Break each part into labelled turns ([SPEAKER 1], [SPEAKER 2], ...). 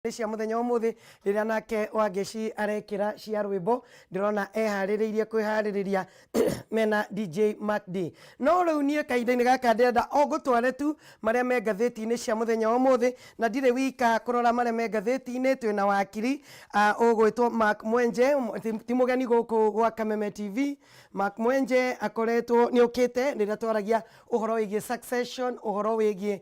[SPEAKER 1] Cia muthenya umuthi riria nake Wangeci arekira cia rwimbo, ndirona ehaririirie kwihaririria mena DJ Mark D. No riu nie kahinda-ini gaka ndirenda o ngutware tu maria me ngathĩti-inĩ cia muthenya wa umuthi, na ndirĩ wika kurora maria me ngathĩti-inĩ. Twina wakiri ũgwĩtwo Mark Mwenje, ti mũgeni gũkũ gwa Kameme TV. Mark Mwenje akoretwo nĩ okĩte rĩrĩa twaragia ũhoro wĩgiĩ succession, ũhoro wĩgiĩ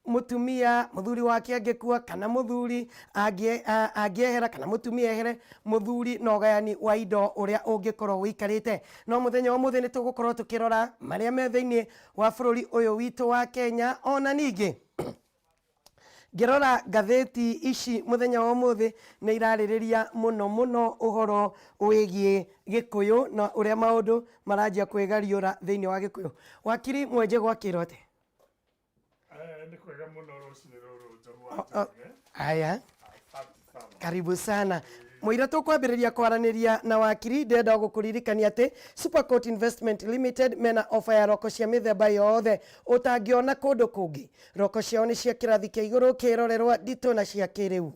[SPEAKER 1] mũtumia mũthuri wake angĩkua, kana mũthuri angĩehera, kana mũtumia ehere mũthuri, na ũgayani wa indo ũrĩa ũngĩkorwo ũikarĩte. No mũthenya wa ũmũthĩ nĩ tũgũkorwo tũkĩrora marĩa me thĩinĩ wa bũrũri ũyũ witũ wa Kenya. Ona ningĩ ngĩrora ngathĩti ici mũthenya wa ũmũthĩ, nĩ irarĩrĩria mũno mũno ũhoro wĩgiĩ Gĩkũyũ na ũrĩa maũndũ maranjia kwĩgariũra thĩinĩ wa Gĩkũyũ. Wakiri Mwenje, gwakĩrwo atĩa?
[SPEAKER 2] Nĩ kwega mũno rũcinĩ rũrũ, Njogu wa Njoroge.
[SPEAKER 1] Aya.
[SPEAKER 2] Asante sana.
[SPEAKER 1] Karibu sana. Mũira tũkwambĩrĩria kwaranĩria na wakiri, ndĩrenda gũkũririkania atĩ Supercoat Investment Limited mena ofa ya roko cia mĩthemba yothe ũtangĩona kũndũ kũngĩ. Roko ciao nĩ cia kĩrathi kĩa igũrũ, kĩrorerwa, nditũ na cia kĩrĩu.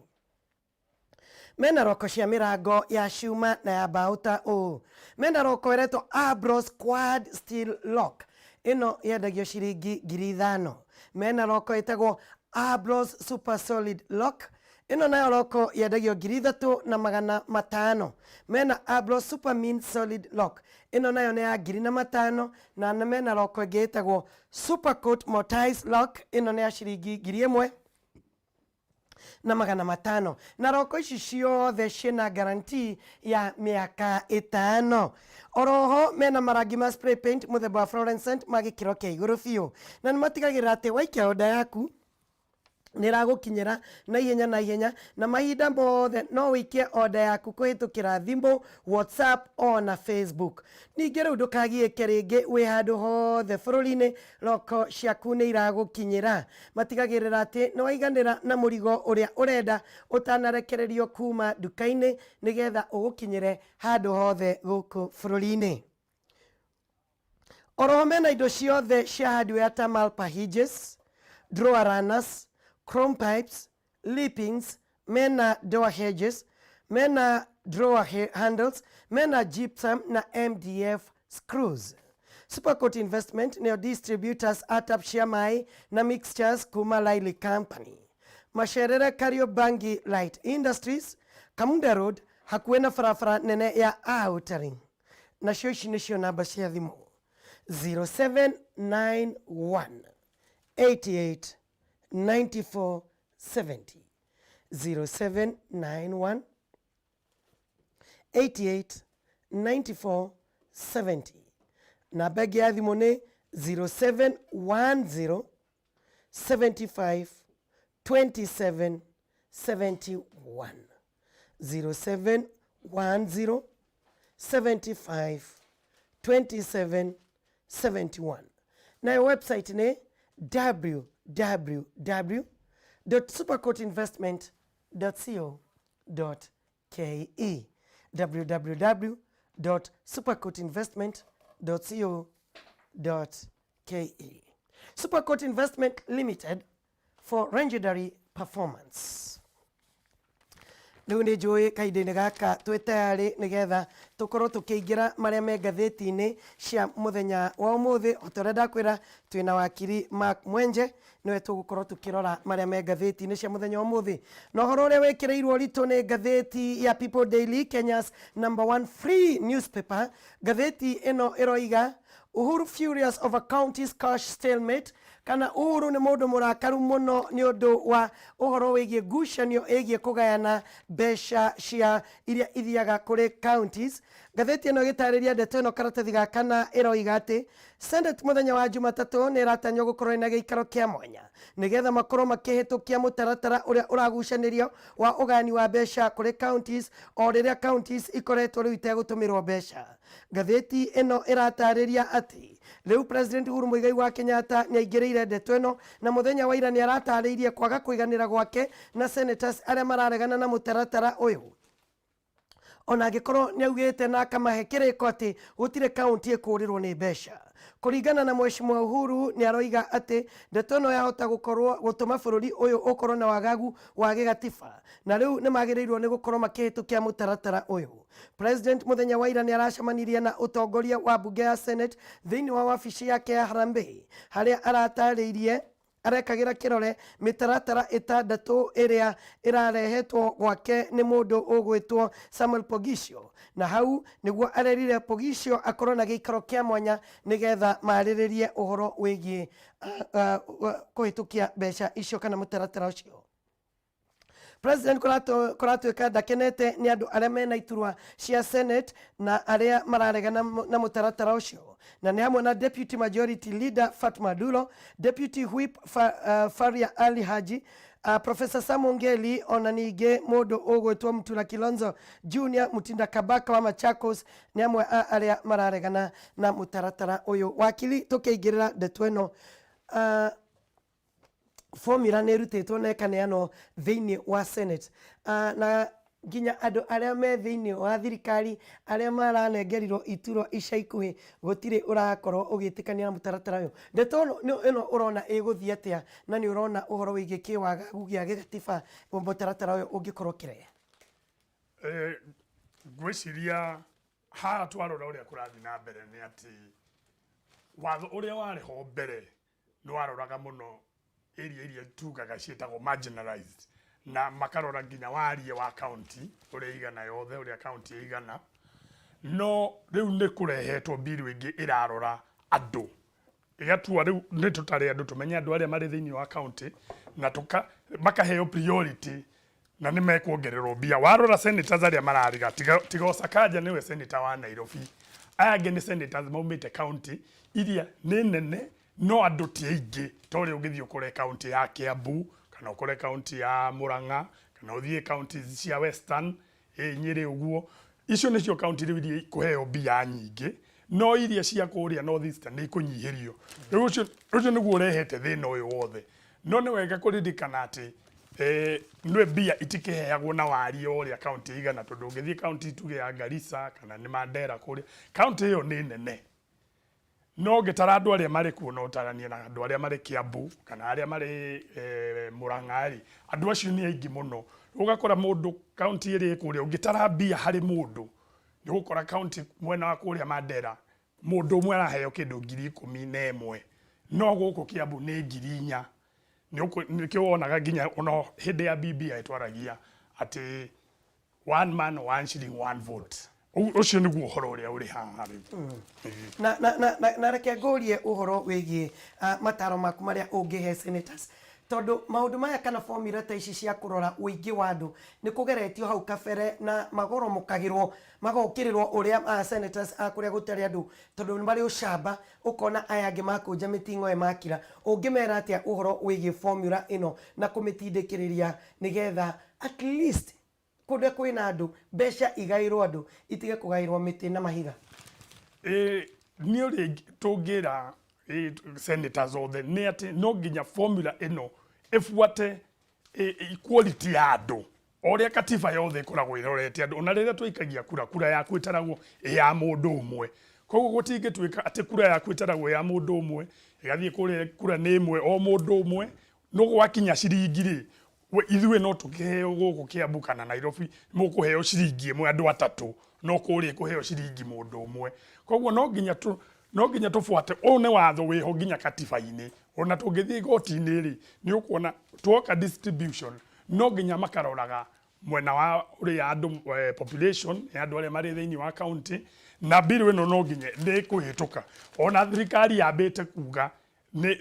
[SPEAKER 1] Mena roko cia mĩrango ya cuma na ya mbaũ ta ũũ: mena roko ĩretwo Abros Quad Steel Lock, ĩno yendagio ciringi 5,000. Mena roko ĩtagwo Abros Super Solid Lock, ĩno nayo roko yendagio 3,500. Mena Abros Super Min Solid Lock, ĩno nayo nĩ ya 1,500. Na mena roko ĩngĩ ĩtagwo Supercoat Mortise Lock, ĩno nĩ ya ciringi 1,500. Na roko ici ciothe ciĩna guarantee ya mĩaka 5. Oroho mena marangi ma spray paint mũthemba wa fluorescent ma gĩkĩro kĩa igũrũ biũ, na nĩ matigagĩrĩra atĩ waikia order yaku nĩ ĩragũkinyĩra na ihenya na ihenya, na mahinda mothe no ũikie order yaku kũhĩtũkĩra thimũ, WhatsApp ona Facebook. Ningĩ rĩu ndũkagiĩke rĩngĩ, wĩ handũ hothe bũrũri-inĩ roko ciaku nĩ iragũkinyĩra. Matigagĩrĩra atĩ nĩ waiganĩra na mũrigo ũrĩa ũrenda ũtanarekererio kuma nduka-inĩ, nĩgetha ũgũkinyĩre handũ hothe gũkũ bũrũri-inĩ. Oroho mena indo ciothe cia hardware ta malpa hinges, drawer runners, chrome pipes, lippings, mena door hedges, mena drawer handles, mena gypsum na MDF screws. Supercoat Investment nĩo distributors a tap cia maĩ na mixtures kuma Riley Company. Macerere Kariobangi Light Industries, Kamunda Road, hakuhĩ na barabara nene ya Outer Ring. Nacio ici nĩcio namba cia thimũ: 0791 88 94 70, 0791 88 94 70. Namba ĩngĩ ya thimũ nĩ 0710 75 27 71, 0710 75 27 71. Nayo website nĩ www.supercoatinvestment.co.ke, www.supercoatinvestment.co.ke. Supercoat Investment Limited, for legendary performance. Rĩu nĩ njũĩ kahinda-inĩ gaka twĩ tayarĩ nĩgetha tũkorwo tũkĩingĩra marĩa me ngathĩti-inĩ cia mũthenya wa ũmũthĩ. O ta ũrĩa ndakwĩra, twĩna wakiri Mark Mwenje, nĩwe tũgũkorwo tũkĩrora marĩa me ngathĩti-inĩ cia mũthenya wa ũmũthĩ. Na ũhoro ũrĩa wĩkĩrĩirwo ũritũ nĩ ngathĩti ya People Daily, Kenya's number one free newspaper. Ngathĩti ĩno ĩroiga, "Uhuru furious over counties cash stalemate", kana Uhuru nĩ mũndũ mũrakaru mũno nĩ ũndũ wa ũhoro wĩgiĩ ngucanio ĩgiĩ kũgayana mbeca cia iria ithiaga kũrĩ counties. Ngathĩti ĩno ĩgĩtarĩria ndeto ĩno karatathi ga kana ĩroiga atĩ Senate mũthenya wa Jumatatũ nĩ ĩratanywo gũkorwo ĩna gĩikaro kĩa mwanya nĩgetha makorwo makĩhĩtũkia mũtaratara ũrĩa ũragucanĩrio wa ũgayani wa mbeca kũrĩ counties, o rĩrĩa counties ikoretwo rĩu itegũtũmĩrwo mbeca. Ngathĩti ĩno ĩratarĩria atĩ rĩu President Uhuru Muigai wa Kenyatta nĩ aingĩrĩire ndeto ĩno, na mũthenya wa ira nĩ aratarĩirie kwaga kũiganĩra gwake na senators arĩa mararegana na mũtaratara ũyũ, ona angĩkorwo nĩ augĩte na akamahe kĩrĩko atĩ gũtirĩ kaunti ĩkũrĩrwo nĩ mbeca. Kũringana na Mheshimiwa Uhuru nĩ aroiga atĩ ndeto ĩno yahota gũkorwo gũtũma bũrũri ũyũ ũkorwo na wagagu wa gĩgatiba na rĩu nĩ magĩrĩirwo nĩ gũkorwo makĩhĩtũkia mũtaratara ũyũ. President mũthenya wa ira nĩ aracemanirie na ũtongoria wa mbunge ya Senate thĩinĩ wa wabici yake ya Harambee harĩa aratarĩirie arekagĩra kĩrore mĩtaratara ĩtandatũ ĩrĩa ĩrarehetwo gwake nĩ mũndũ ũgwĩtwo Samuel Poghisio na hau nĩguo arerire Poghisio akorwo na gĩikaro kĩa mwanya nĩgetha marĩrĩrie ũhoro wĩgiĩ kũhĩtũkia mbeca icio kana mũtaratara ũcio. President kũratuĩka ndakenete nĩ andũ arĩa mena iturwa cia Senate na arĩa mararegana na mũtaratara ũcio na nĩ hamwe na Deputy Majority Leader Fatma Dulo, Deputy Whip Faria Ali Haji, Professor Sam Ongeli ona ningĩ mũndũ ũgwĩtwo Mutula Kilonzo Junior, Mutinda Kabaka wa Machakos nĩ amwe a arĩa mararegana na mũtaratara ũyũ. Wakili, tũkĩingĩrĩra ndeto ĩno, formula nĩ ĩrutĩtwo na ĩkaneanwo thĩinĩ wa Senate na nginya andũ arĩa me thĩinĩ wa thirikari arĩa maranengerirwo iturwa ica ikuhĩ gũtirĩ ũrakorwo ũgĩtĩkania na mũtaratara ũyũ. Ndeto ĩno ũrona ĩgũthiĩ atĩa na nĩ ũrona ũhoro wĩgiĩ kĩwagagu gĩa gĩgatiba mũtaratara ũyũ ũngĩkorwo ũkĩrehe?
[SPEAKER 2] Ngwĩciria haha twarora ũrĩa kũrathiĩ na mbere nĩ atĩ watho ũrĩa warĩ ho mbere nĩ waroraga mũno area iria tugaga ciĩtagwo marginalized na makarora nginya warie wa county ũrĩa igana yothe ũrĩa county ĩigana. No rĩu nĩ kũrehetwo bill ĩngĩ ĩrarora andũ ĩgatua rĩu nĩ tũtare andũ tũmenye andũ arĩa marĩ thĩinĩ wa county na tũka makaheo priority na nĩ mekuongererwo mbia. Warora senators arĩa marariga tiga o Sakaja nĩwe senator wa Nairobi, aya angĩ nĩ senators maumĩte county iria nĩ nene no andũ ti aingĩ ta ũrĩa ũngĩthiĩ ũkore county ya Kiambu kana ũkore county ya Murang'a kana ũthiĩ county cia Western, Nyĩrĩ ũguo. Icio nĩcio county rĩu iria ikũheo mbia nyingĩ, no iria cia kũrĩa North Eastern nĩ ikũnyihĩrio. Rĩu ũcio nĩguo ũrehete thĩna ũyũ wothe. No nĩ wega kũririkana atĩ nĩ mbia itikĩheagwo na wariĩ wa ũrĩa county ĩigana tondũ ũngĩthiĩ county tuge ya Garissa kana nĩ Mandera kũrĩa, county ĩyo nĩ nene. No ũngĩtara andũ arĩa marĩ kuo na ũtaranie na andũ arĩa marĩ Kiambu kana arĩa marĩ Murang'a rĩ, andũ acio nĩ aingĩ mũno. Ũgakora mũndũ kaũntĩ ĩrĩa ĩ kũrĩa ũngĩtara mbia harĩ mũndũ, nĩ ũgũkora kaũntĩ mwena wa kũrĩa Mandera mũndũ ũmwe araheo kĩndũ 11,000, no gũkũ Kiambu nĩ 4,000. Nĩkĩo wonaga nginya ona hĩndĩ ya BBI twaragia atĩ one man one shilling one vote. Ũcio nĩguo ũhoro ũrĩa ũrĩ haha rĩu.
[SPEAKER 1] Na reke ngũrie ũhoro wĩgiĩ mataro maku marĩa ũngĩhe senators tondũ maũndũ maya kana formula ta ici cia kũrora ũingĩ wa andũ nĩ kũgeretio hau kabere na magoromokagĩrwo magokĩrĩrwo ũrĩa senators a kũrĩa gũtarĩ andũ tondũ nĩ marĩ ũcamba ũkona aya angĩ makũnja mĩting'oe makira. Ũngĩmera atĩa ũhoro wĩgiĩ formula ĩno na kũmĩtindĩkĩrĩria nĩgetha at least kũrĩa kwĩna andũ mbeca igaĩrwo andũ itige kũgaĩrwo mĩtĩ na mahiga?
[SPEAKER 2] Ĩ niĩ ũrĩa tũngĩra senators othe nĩ atĩ no nginya formula ĩno ĩbuate equality ya andũ o ũrĩa katiba yothe ĩkoragwo ĩrorete andũ. Ona rĩrĩa twaikagia kura, kura yaku ĩtaragwo ĩ ya mũndũ ũmwe. Koguo gũtingĩtuĩka atĩ kura yaku ĩtaragwo ĩ ya mũndũ ũmwe ĩgathiĩ kũrĩa kura nĩ ĩmwe o mũndũ ũmwe, no gwakinya ciringi rĩ, we ithuĩ no tũkĩheo gũkũ Kiambu kana Nairobi mũkũheo ciringi ĩmwe andũ atatũ, no kũrĩa ĩkũheo ciringi mũndũ ũmwe. Koguo no nginya tũbuate, ũyũ nĩ watho wĩho nginya katiba-inĩ. Ona tũngĩthiĩ igoti-inĩ rĩ, nĩ ũkuona twoka distribution no nginya makaroraga mwena wa ũrĩa andũ population ya andũ arĩa marĩ thĩinĩ wa county, na bill ĩno no nginya nĩ ĩkũhĩtũka. Ona thirikari yambĩte kuga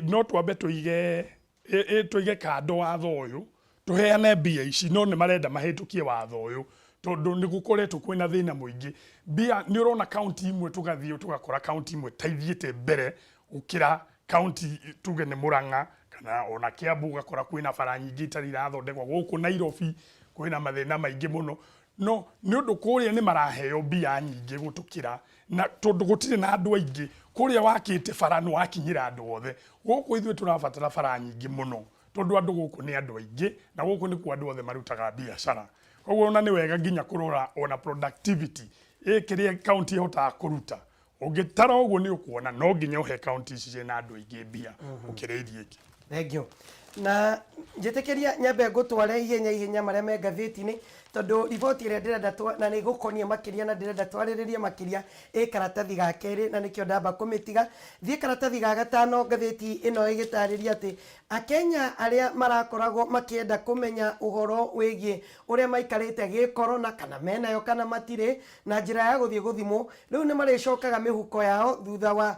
[SPEAKER 2] no twambe tũige kando watho ũyũ, tũheane mbia ici, no nĩ marenda mahĩtũkie watho ũyũ tondũ nĩ gũkoretwo kwĩna thĩna mũingĩ. Mbia nĩ ũrona county imwe tũgathiĩ tũgakora county imwe ta ithiĩte mbere gũkĩra county tuge nĩ Murang'a kana ona Kiambu, ũgakora kwĩna bara nyingĩ itarĩ irathondekwo. Gũkũ Nairobi kwĩna mathĩna maingĩ mũno, no nĩ ũndũ kũrĩa nĩ maraheo mbia nyingĩ gũtũkĩra, na tondũ gũtirĩ na andũ aingĩ kũrĩa wakĩte bara nĩ wakinyĩra andũ othe. Gũkũ ithuĩ tũrabatara bara nyingĩ mũno tondũ andũ gũkũ nĩ andũ aingĩ na gũkũ nĩkuo andũ othe marutaga biacara. Koguo ona nĩ wega nginya kũrora ona productivity, kĩrĩa county ĩhotaga kũruta. Ũngĩtara ũguo nĩ ũkuona no nginya ũhe kaunti ici ciĩna andũ aingĩ mbia gũkĩra iria ingĩ.
[SPEAKER 1] Thank you. Na njĩtĩkĩria nyambe ngũtware ihenya ihenya marĩa me ngathĩti-inĩ, tondũ riboti ĩrĩa ndĩrenda na nĩ ĩgũkoniĩ makĩria na ndĩrenda twarĩrĩrie makĩria ĩ karatathi ga kerĩ, na nĩkĩo ndamba kũmĩtiga. Thiĩ karatathi ga gatano, ngathĩti ĩno ĩgĩtarĩria atĩ Akenya arĩa marakoragwo makĩenda kũmenya ũhoro wĩgiĩ ũrĩa maikarĩte gĩ-korona, kana menayo kana matirĩ, na njĩra ya gũthiĩ gũthimwo, rĩu nĩ marĩcokaga mĩhuko yao thutha wa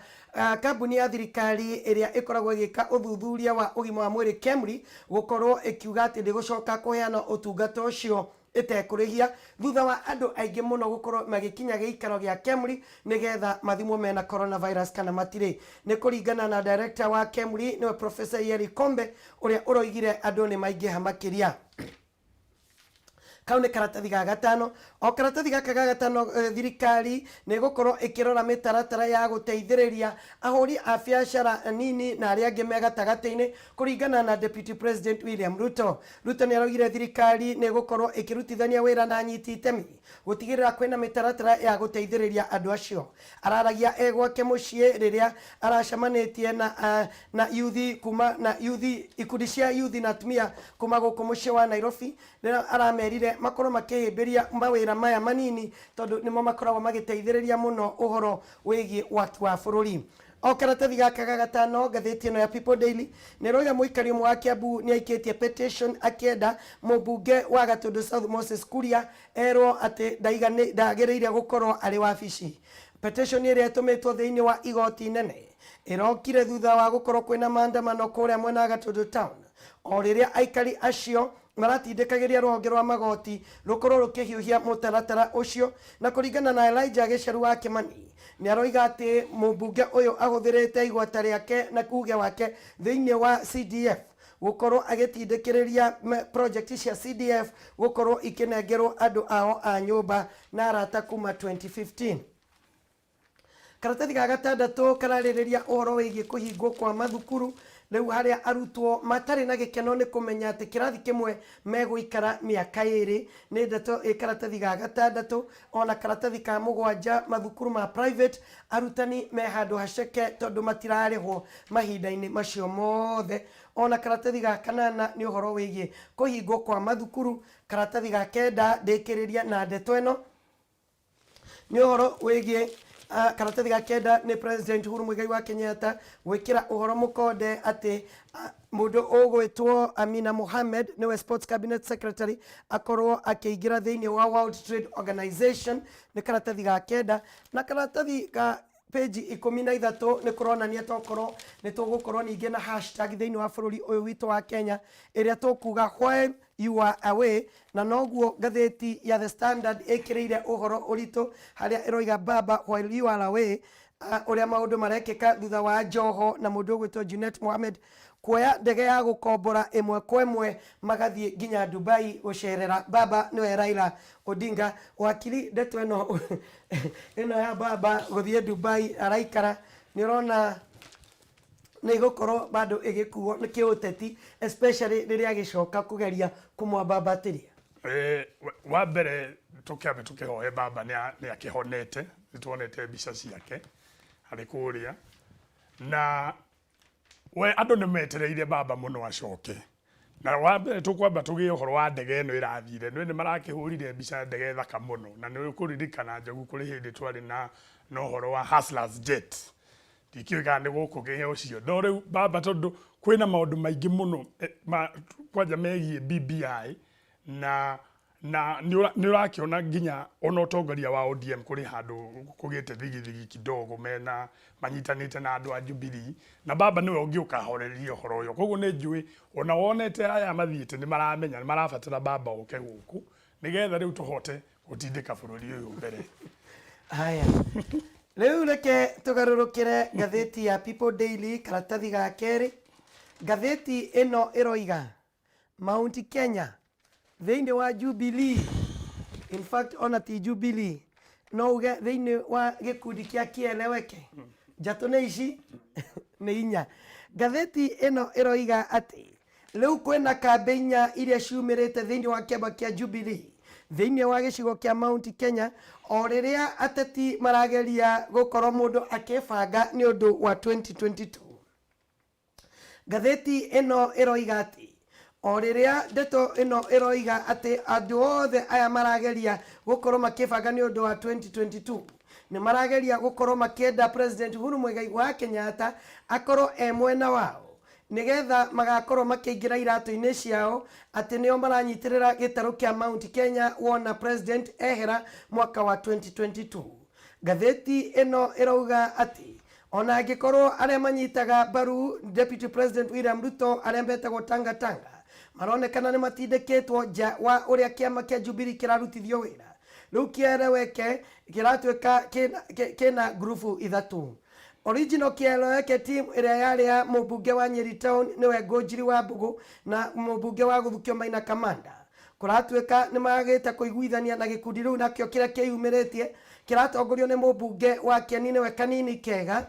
[SPEAKER 1] kambuni ya thirikari ĩrĩa ĩkoragwo ĩgĩka ũthuthuria wa ũgima wa mwĩrĩ KEMRI gũkorwo ĩkiuga atĩ ndĩgũcoka kũheana ũtungata ũcio ĩtekũrĩhia, thutha wa andũ aingĩ mũno gũkorwo magĩkinya gĩikaro gĩa KEMRI nĩgetha mathimwo mena coronavirus kana matirĩ. Nĩ kũringana na director wa KEMRI nĩwe Professor Yeri Kombe, ũrĩa ũroigire andũ nĩ maingĩha makĩria. Kau nĩ karatathi ga gatano. O karatathi gaka ga gatano, thirikari nĩ ĩgũkorwo ĩkĩrora mĩtaratara ya gũteithĩrĩria ahũri a biacara nini na arĩa angĩ me gatagatĩ-inĩ, kũringana na Deputy President William Ruto. Ruto nĩ araugire thirikari nĩ ĩgũkorwo ĩkĩrutithania wĩra na anyiti itemi gũtigĩrĩra kwĩna mĩtaratara ya gũteithĩrĩria andũ acio. Araragia e gwake mũciĩ rĩrĩa aracemanĩtie na na yuthi kuma na yuthi ikundi cia yuthi na atumia kuma gũkũ mũciĩ wa Nairobi, rĩrĩa aramerire makorwo makĩhĩmbĩria mawĩra maya manini tondũ nĩmo makoragwo magĩteithĩrĩria mũno ũhoro wĩgiĩ waki wa bũrũri. O karatathi gaka ga gatano, ngathĩti ĩno ya People Daily nĩ ĩroiga mũikari ũmwe wa Kiambu nĩ aikĩtie petition akĩenda mũmbunge wa Gatundu South Moses Kuria erwo atĩ ndagĩrĩire gũkorwo arĩ wabici. Petition ĩrĩa ĩtũmĩtwo thĩinĩ wa igoti inene ĩrokire thutha wa gũkorwo kwĩna maandamano kũrĩa mwena wa Gatundu Town, o rĩrĩa aikari acio maratindĩkagĩria rũhonge rwa magoti rũkorwo rũkĩhiũhia mũtaratara ũcio. Na kũringana na Elijah Gĩcaru wa Kĩmani, nĩ aroiga atĩ mũmbunge ũyũ ahũthĩrĩte igweta rĩake na uge wake thĩinĩ wa CDF gũkorwo agĩtindĩkĩrĩria project cia CDF gũkorwo ikĩnengerwo andũ ao a nyũmba na arata kuma 2015. Karatathi ga gatandatũ kararĩrĩria ũhoro wĩgiĩ kũhingwo kwa mathukuru, rĩu harĩa arutwo matarĩ na gĩkeno nĩ kũmenya atĩ kĩrathi kĩmwe megũikara mĩaka 2. Nĩ ndeto ĩ karatathi ga gatandatũ. Ona karatathi ka mũgwanja, mathukuru ma private arutani me handũ haceke tondũ matirarĩhwo mahinda-inĩ macio mothe. Ona karatathi ga kanana nĩ ũhoro wĩgiĩ kũhingwo kwa mathukuru. Karatathi ga kenda, ndĩkĩrĩria na ndeto ĩno, nĩ ũhoro wĩgiĩ karatathi ga kenda nĩ President Uhuru Muigai wa Kenyatta gwĩkĩra ũhoro mũkonde atĩ mũndũ ũgwĩtwo Amina Mohamed, nĩwe Sports Cabinet Secretary, akorwo akĩingĩra thĩinĩ wa World Trade Organization. Nĩ karatathi ga kenda. Na karatathi ga page 13 nĩ kũronania tokorwo nĩ tũgũkorwo ningĩ na hashtag thĩinĩ wa bũrũri ũyũ witũ wa Kenya ĩrĩa tũkuga "While you are away", na noguo ngathĩti ya The Standard ĩkĩrĩire ũhoro ũritũ harĩa ĩroiga "Baba while you are away", ũrĩa maũndũ marekĩka thutha wa Joho na mũndũ ũgwĩtwo Junet Mohamed kuoya ndege ya gũkombora ĩmwe kwa ĩmwe magathiĩ nginya Dubai gũcerera baba, nĩwe Raila Odinga. Wakiri, ndeto ĩno ya baba gũthiĩ Dubai araikara, nĩ ũrona nĩ ĩgũkorwo bado ĩgĩkuo nĩ kĩũteti, especially rĩrĩa agĩcoka kũgeria kũmwambambatĩria?
[SPEAKER 2] Wa mbere tũkĩambe tũkĩhoe baba nĩ akĩhonete, nĩ tuonete mbica ciake arĩ kũrĩa, na we andũ nĩ metereire baba mũno acoke. Na wa mbere tũkwamba tũgĩe ũhoro wa ndege ĩno ĩrathire, nĩ marakĩhũrire mbica ndege thaka mũno, na nĩ ũkũririkana Njogu kũrĩ hĩndĩ twarĩ na ũhoro wa Hustlers Jet, ndikĩũĩ kana nĩ gũkũgĩa ũcio. No rĩu baba, tondũ kwĩna maũndũ maingĩ mũno kwanja megiĩ BBI, na nĩ ũrakĩona nginya ona ũtongoria wa ODM kũrĩ handũ kũgĩte thigithigi kidogo, mena manyitanĩte na andũ a Jubilee, na baba nĩwe ũngĩũka ahorerie ũhoro ũyũ. Koguo nĩ njũĩ ona wonete aya mathiĩte nĩ maramenya nĩ marabatara baba oke gũkũ nĩgetha rĩu tũhote gũtindĩka bũrũri ũyũ mbere.
[SPEAKER 1] Haya, rĩu reke tũgarũrũkĩre ngathĩti ya People Daily, karatathi ga kerĩ. Ngathĩti ĩno ĩroiga Mount Kenya thĩinĩ wa Jubilee, in fact ona ti Jubilee, no uge thĩinĩ wa gĩkundi kĩa Kieleweke, njatũ nĩ ici nĩ inya. Ngathĩti ĩno ĩroiga atĩ rĩu kwĩna kambĩ inya iria ciumĩrĩte thĩinĩ wa kĩama kĩa Jubilee. Thĩinĩ wa gĩcigo kĩa Mount Kenya o rĩrĩa ateti marageria gũkorwo mũndũ akĩbanga nĩ ũndũ wa 2022. Ngathĩti ĩno ĩroiga atĩ o rĩrĩa ndeto ĩno ĩroiga atĩ andũ othe aya marageria gũkorwo makĩbanga nĩ ũndũ wa 2022 nĩ marageria gũkorwo makĩenda President Uhuru Muigai wa Kenyatta akorwo e mwena wao nĩgetha magakorwo makĩingĩra iratũ-inĩ ciao atĩ nĩo maranyitĩrĩra gĩtarũ kĩa Mount Kenya wona President ehera mwaka wa 2022. Ngathĩti ĩno ĩrauga atĩ ona angĩkorwo arĩa manyitaga mbaru Deputy President William Ruto arĩa metagwo Tanga Tanga maronekana nĩ matindĩkĩtwo nja wa ũrĩa kĩama kĩa Jubilee kĩrarutithio wĩra, rĩu kĩeleweke kĩratuĩka kĩna ngurubu ithatũ. Original Kieleweke team ĩrĩa yarĩ ya mũmbunge wa Nyeri Town nĩwe Ngũnjiri wa Mbũgũ na mũmbunge wa Gũthukio Maina Kamanda kũratuĩka nĩ magĩte kũiguithania na gĩkundi rĩu nakĩo kĩrĩa kĩyumĩrĩtie kĩratongorio nĩ mũmbunge wa Kieni nĩwe Kanini Kega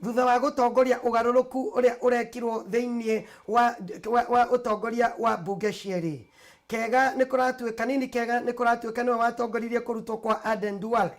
[SPEAKER 1] thutha wa gũtongoria ũgarũrũku ũrĩa ũrekirwo thĩinĩ wa ũtongoria wa mbunge cierĩ. Kega nĩ kũratuĩka Kanini Kega nĩ kũratuĩka nĩwe watongoririe kũrutwo kwa Aden Duale.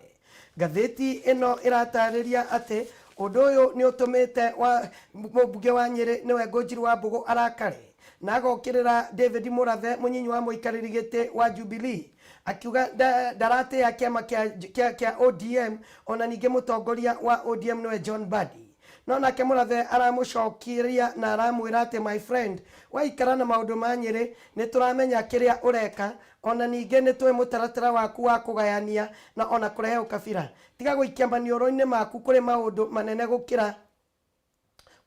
[SPEAKER 1] Ngathĩti ĩno ĩratarĩria atĩ ũndũ ũyũ nĩ ũtũmĩte wa mũmbunge wa Nyĩrĩ nĩwe Ngũnjiri wa Mbũgũ arakare na agokĩrĩra David Mũrathe mũnyinyi wa mũikarĩri gĩtĩ wa Jubilee akiuga ndaratĩĩa kĩama kĩa ODM ona ningĩ mũtongoria wa ODM nĩwe John Mbadi. No nake Mũrathe aramũcokeria na aramwĩra atĩ my friend, waikara na maũndũ ma Nyĩrĩ nĩ tũramenya kĩrĩa ũreka ona ningĩ nĩ tũĩ mũtaratara waku wa kũgayania na ona kũrehe ũkabira. Tiga gũikia maniũrũ-inĩ maku kũrĩ maũndũ manene gũkĩra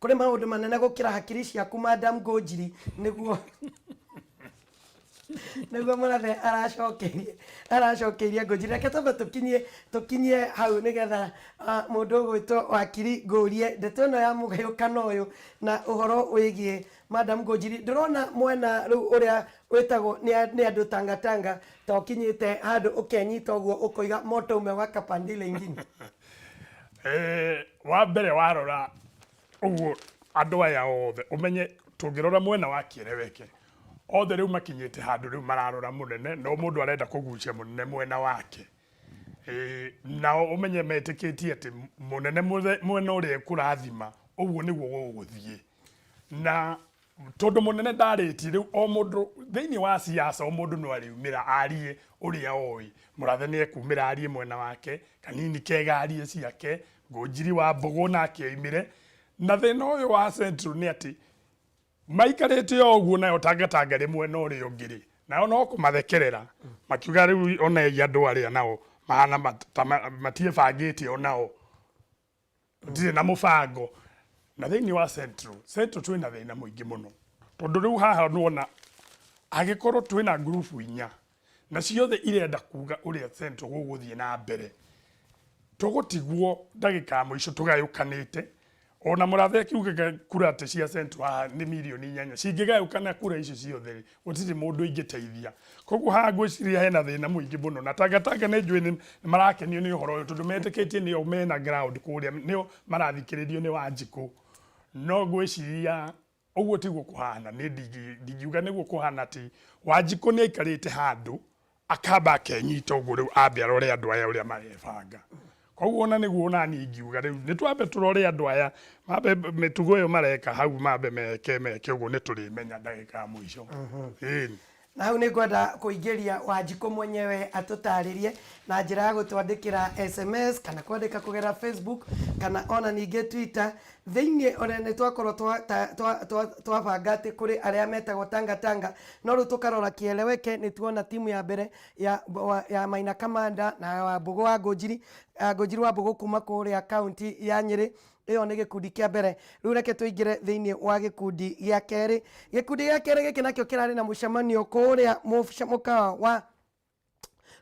[SPEAKER 1] kũrĩ maũndũ manene gũkĩra hakiri ciaku Madam Ngũnjiri, nĩguo Mũrathe aracokeirie Ngũnjiri. Reke twambe tũkinyie hau nĩgetha mũndũ ũgwĩtwo wakiri ngũrie ndeto ĩno ya mũgayũkano ũyũ na ũhoro wĩgiĩ Madam Ngũnjiri. Ndĩrona mwena rĩu ũrĩa wĩtagwo nĩ andũ Tanga Tanga ta ũkinyĩte handũ ũkenyita ũguo ũkoiga moto umewaka pande ile ingine.
[SPEAKER 2] Wa mbere warora ũguo andũ aya othe ũmenye tũngĩrora mwena wa Kĩeleweke othe rĩu makinyĩte handũ rĩu mararora mũnene no mũndũ arenda kũgucia mũnene mwena wake. Nao ũmenye metĩkĩtie atĩ mũnene mwena ũrĩa ekũrathima ũguo nĩguo gũgũthiĩ na tondũ mũnene ndarĩtie rĩu o mũndũ thĩinĩ wa siasa o mũndũ no arĩumĩra arie ũrĩa oĩ. Mũrathe nĩ ekumĩra arie mwena wake, Kanini Kega arie ciake, Ngũnjiri wa Mbũgũ nake oimĩre. Na thĩna ũyũ wa Central nĩ atĩ maikarĩte o ũguo nayo Tangatanga ĩrĩ mwena ũrĩa ũngĩ rĩ, nao no kũmathekerera makiuga rĩu onei andũ arĩa nao mahana ta matiĩbangĩte onao tũtirĩ na mũbango. Na thĩinĩ wa Central, Central twĩna thĩna mũingĩ mũno tondũ rĩu haha nĩwona angĩkorwo twĩna ngurubu inya na ciothe irenda kuga ũrĩa Central gũgũthiĩ na mbere, tũgũtigwo ndagĩka ya mũico tũgayũkanĩte. Ona Mũrathe akiugaga kura atĩ cia Central haha nĩ mirioni 8 cingĩgayũkana kura icio ciothe rĩ, gũtirĩ mũndũ ingĩteithia. Koguo haha ngwĩciria hena thĩna mũingĩ mũno na Tangatanga nĩ njũĩ nĩ marakenio nĩ ũhoro ũyũ tondũ metĩkĩtie nĩo mena ground kũrĩa nĩo marathikĩrĩrio nĩ Wanjikũ. No ngwĩciria ũguo tiguo kũhana, niĩ ndingiuga nĩguo kũhana atĩ Wanjikũ nĩ aikarĩte handũ akamba akenyita ũguo rĩu ambe arore andũ aya ũrĩa marebanga. Koguo ona nĩguo onaniĩ ingiuga rĩu nĩ twambe tũrore andũ aya mambe mĩtugo ĩyo mareka hau mambe meke meke ũguo nĩ tũrĩmenya ndagĩka ya mũico. Ĩni.
[SPEAKER 1] Na hau nĩ ngwenda kũingĩria Wanjikũ mwenyewe atũtarĩrie na njĩra ya gũtwandĩkĩra SMS kana kwandĩka kũgerera Facebook kana ona ningĩ Twitter. Thĩinĩ ona nĩ twakorwo twabanga atĩ kũrĩ arĩa metagwo Tanga Tanga, no rĩu tũkarora Kieleweke nĩ tuona timu ya mbere ya Maina Kamanda na Wambũgũ wa Ngũnjiri, Ngũnjiri wa Mbũgũ kuma kũrĩa kaunti ya Nyĩrĩ. Ĩyo nĩ gĩkundi kĩa mbere. Rĩu reke tũingĩre thĩinĩ wa gĩkundi gĩa kerĩ. Gĩkundi gĩa kerĩ gĩkĩ nakĩo kĩrarĩ na mũcemanio kũrĩa mũkawa wa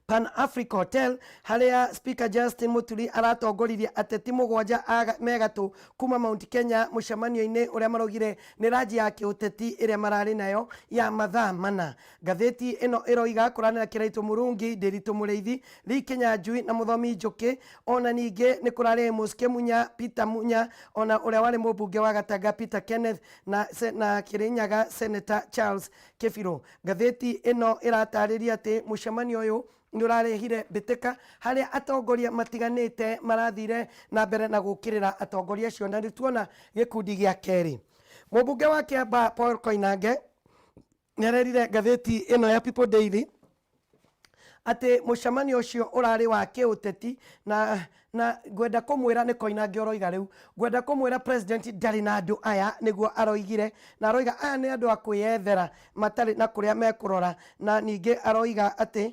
[SPEAKER 1] Pan Africa Hotel harĩa Speaker Justin Muturi aratongoririe ateti mũgwanja me gatũ kuma Mount Kenya mũcemanio-inĩ ũrĩa maraugire nĩ ranji ya kĩũteti ĩrĩa mararĩ nayo ya mathaa mana. Ngathĩti ĩno ĩroiga kũranĩra Kĩraitũ Mũrungi, Ndĩritũ Mũrĩithi, Lee Kinyanjui na Mũthomi Njũkĩ. Ona ningĩ nĩ kũrarĩ Amos Kĩmunya, Peter Munya, ona ũrĩa warĩ mũmbunge wa Gatanga Peter Kenneth na, na Kĩrĩnyaga Senator Charles Kĩbirũ. Ngathĩti ĩno ĩratarĩria atĩ mũcemanio ũyũ nĩ ũrarehire mbĩtĩka harĩa atongoria matiganĩte marathire na mbere na gũkĩrĩra atongoria acio, na nĩ tuona gĩkundi gĩa kerĩ. Mũmbunge wa Kĩambaa Paul Koinange nĩ arerire ngathĩti ĩno ya People Daily atĩ mũcemanio ũcio ũrarĩ wa kĩũteti na na ngwenda kũmwĩra nĩ Koinange ũroiga rĩu, ngwenda kũmwĩra president ndarĩ na andũ aya, nĩguo aroigire, na aroiga aya nĩ andũ a kwĩyethera matarĩ na kũrĩa mekũrora, na ningĩ aroiga atĩ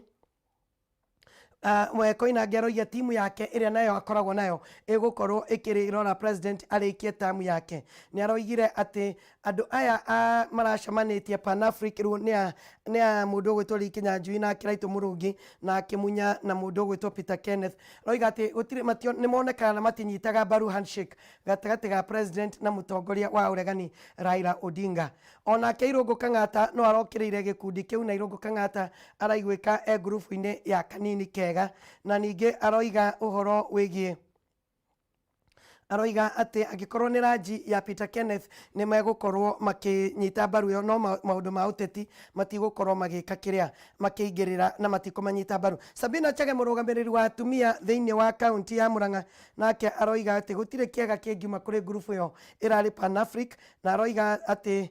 [SPEAKER 1] we Koinange aroiga timu yake ĩrĩa nayo akoragwo nayo ĩgũkorwo ĩkĩrora president arĩkie tamu yake. Nĩ aroigire atĩ andũ aya a maracemanĩtie Pan Afric rĩu nĩ a nĩ a mũndũ ũgwĩtwo Lee Kinyanjui na Kĩraitũ Mũrungi na Kĩmunya na mũndũ ũgwĩtwo Peter Kenneth. Aroiga atĩ gũtirĩ matio nĩ monekaga na matinyitaga mbaru handshake gatagatĩ ga president na mũtongoria wa ũregani Raila Odinga. Onake Irũngũ Kang'ata no arokĩrĩire gĩkundi kĩu na Irũngũ Kang'ata araiguĩka e ngurubu-inĩ ya Kanini Kega na ningĩ aroiga ũhoro wĩgiĩ aroiga atĩ angĩkorwo nĩ ranji ya Peter Kenneth nĩ megũkorwo makĩnyita mbaru ĩyo no maũndũ ma ũteti matigũkorwo magĩka kĩrĩa makĩingĩrĩra na matikũmanyita mbaru. Sabina Chege mũrũgamĩrĩri wa atumia thĩinĩ wa kaunti ya Murang'a nake aroiga atĩ gũtirĩ kĩega kĩngiuma kũrĩ ngurubu ĩyo ĩrarĩ Pan Afric na aroiga atĩ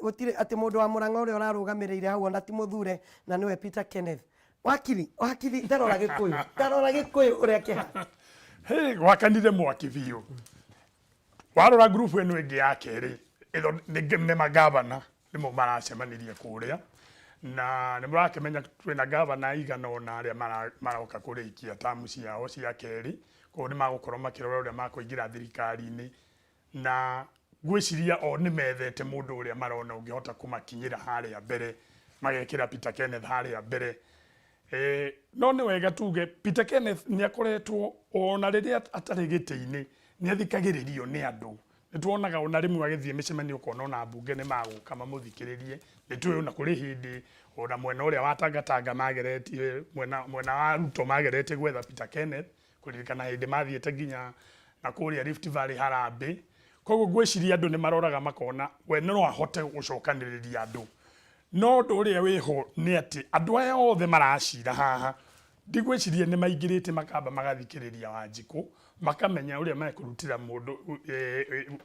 [SPEAKER 1] gũtirĩ atĩ mũndũ wa Murang'a ũrĩa ũrarũgamĩrĩire hau ona ti mũthure na nĩwe Peter Kenneth. Wakiri, wakiri, ndarora Gĩkũyũ, ndarora Gĩkũyũ ũrĩa kĩhana.
[SPEAKER 2] Hey, gwakanire mwaki biũ. Warora ngurubu ĩno ĩngĩ ya kerĩ, ĩno nĩ magavana nĩmo maracemanirie kũrĩa, na nĩ mũrakĩmenya twĩna gavana aigana ũna arĩa maroka kũrĩkia tamu ciao cia kerĩ, koguo nĩ magũkorwo makĩrora ũrĩa makũingĩra thirikari-inĩ, na ngwĩciria o nĩ methete mũndũ ũrĩa marona ũngĩhota kũmakinyĩra harĩa mbere, magekĩra Peter Kenneth harĩa mbere. No nĩ wega tuge Peter Kenneth nĩ akoretwo ona rĩrĩa atarĩ gĩtĩ-inĩ nĩ athikagĩrĩrio nĩ andũ. Nĩ tuonaga ona rĩmwe agĩthiĩ mĩcemanio ũkona ona ambunge nĩ magũka mamũthikĩrĩrie. Nĩ tũĩ ona kũrĩ hĩndĩ ona mwena ũrĩa wa Tangatanga mageretie, mwena wa Ruto mageretie gwetha Peter Kenneth, kũririkana hĩndĩ mathiĩte nginya na kũrĩa Rift Valley harambĩ. Koguo ngwĩciria andũ nĩ maroraga makona we no ahote gũcokanĩrĩria andũ. No ũndũ ũrĩa wĩho nĩ atĩ andũ aya othe maracira haha, ndigwĩciria nĩ maingĩrĩte makamba magathikĩrĩria Wanjikũ, makamenya ũrĩa mekũrutĩra mũndũ,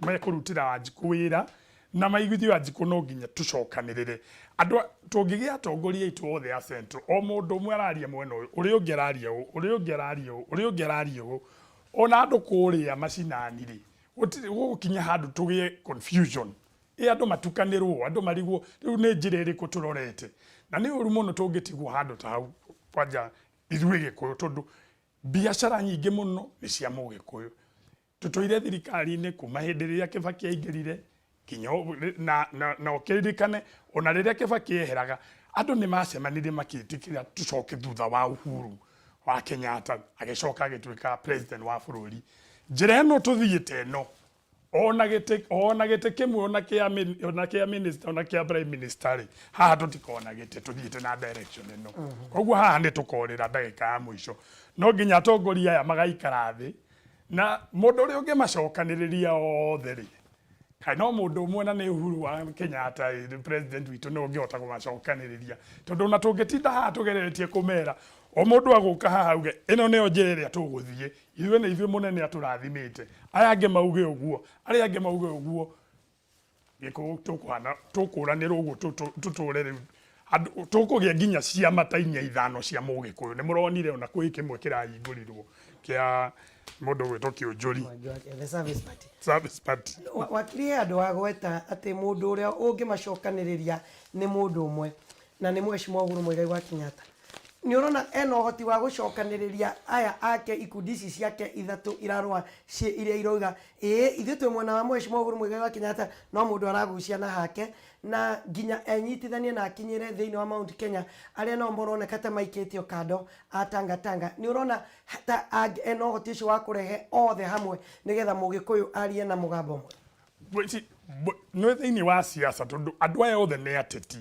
[SPEAKER 2] mekũrutĩra Wanjikũ wĩra, na maiguithie Wanjikũ no nginya tũcokanĩrĩre. Andũ, tũngĩgĩa atongoria aitũ othe a Central, o mũndũ ũmwe araria mwena ũyũ, ũrĩa ũngĩ araria ũũ, ũrĩa ũngĩ araria ũũ, ũrĩa ũngĩ araria ũũ, ona andũ kũrĩa macinani rĩ, gũtirĩ, gũgũkinya handũ tũgĩe confusion. Ĩ andũ matukanĩrwo, andũ marigwo rĩu nĩ njĩra ĩrĩkũ tũrorete. Na nĩ ũru mũno tũngĩtigwo handũ ta hau kwanja ithuĩ Gĩkũyũ tondũ biacara nyingĩ mũno nĩ cia Mũgĩkũyũ. Tũtũire thirikari-inĩ kuma hĩndĩ ĩrĩa Kĩbakĩ aingĩrire nginya na, na, na ũkĩririkane ona rĩrĩa Kĩbakĩ eheraga andũ nĩ macemanirie makĩtĩkĩra tũcoke thutha wa Uhuru wa Kenyatta agĩcoka agĩtuĩka president wa bũrũri. Njĩra ĩno tũthiĩte ĩno ona gĩtĩ ona gĩtĩ kĩmwe ona kĩa ona kĩa minister ona kĩa prime minister rĩ, haha tũtikona gĩtĩ tũthiĩte na direction ĩno. Koguo haha nĩ tũkorĩra ndagĩka ya mũico. No nginya atongoria aya magaikara thĩ na mũndũ ũrĩa ũngĩmacokanĩrĩria othe rĩ, kaĩ no mũndũ ũmwe na nĩ Uhuru wa Kenyatta ĩ, president witũ nĩwe ũngĩhota kũmacokanĩrĩria. Tondũ ona tũngĩtinda haha tũgeretie kũmera, o mũndũ agũka haha auge ĩno nĩyo njĩra ĩrĩa tũgũthiĩ, ithuĩ nĩ ithuĩ mũnene atũrathimĩte, aya angĩ mauge ũguo, arĩa angĩ mauge ũguo, Gĩkũyũ tũkũhana tũkũranĩrwo ũguo tũtũre rĩu andũ tũkũgĩa nginya ciama ta inya ithano cia mũgĩkũyũ. Nĩ mũronire ona kwĩ kĩmwe kĩrahingũrirwo kĩa mũndũ ũgwĩtwo Kĩũnjũri.
[SPEAKER 1] The Service Party.
[SPEAKER 2] Service Party.
[SPEAKER 1] Wakiri he andũ agweta atĩ mũndũ ũrĩa ũngĩmacokanĩrĩria nĩ mũndũ ũmwe na nĩ Mheshimiwa Uhuru Muigai wa Kenyatta. Nĩ ũrona ena ũhoti wa gũcokanĩrĩria aya ake, ikundi ici ciake ithatũ irarũa ciĩ iria iroiga ĩĩ ithuĩ twĩ mwena wa Mheshimiwa Uhuru Muigai wa Kenyatta, no mũndũ aragucia na hake, na nginya enyitithanie na akinyĩre thĩinĩ wa Mount Kenya arĩa nao maroneka ta maikĩtio kando a Tanga Tanga? Nĩ ũrona ta ena ũhoti ũcio wa kũrehe othe hamwe nĩgetha Mũgĩkũyũ arie na mũgambo ũmwe?
[SPEAKER 2] Nĩ thĩinĩ wa siasa, tondũ andũ aya othe nĩ ateti,